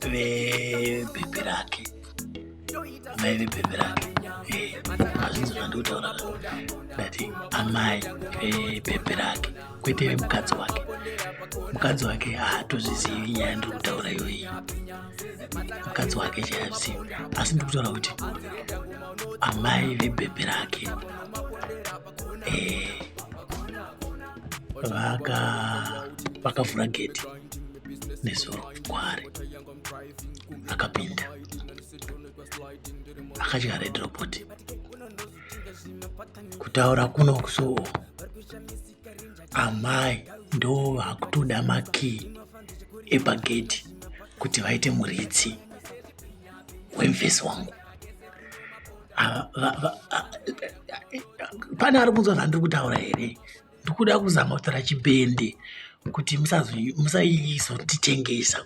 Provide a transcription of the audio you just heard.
Vebhebhi rake, amai vebhebhi rake, hazvinzi zvandikutaura. Ndati amai vebhebhi rake, kwete vemukadzi wake. Mukadzi wake haatozvizivi nyaya ndiri kutaura iyoyi. Mukadzi wake chaizivi, asi ndiri kutaura kuti amai vebhebhi rake vakavhura gate nezuro kwaari, akapinda, akadya red robot. Kutaura kuno, so amai ndo vakutoda makii epagedhi kuti vaite muridzi wemufesi wangu. Pane ari kunzwa zvandiri kutaura here? Ndikuda kuzama kutaura chibhende kuti musaizotitengesa.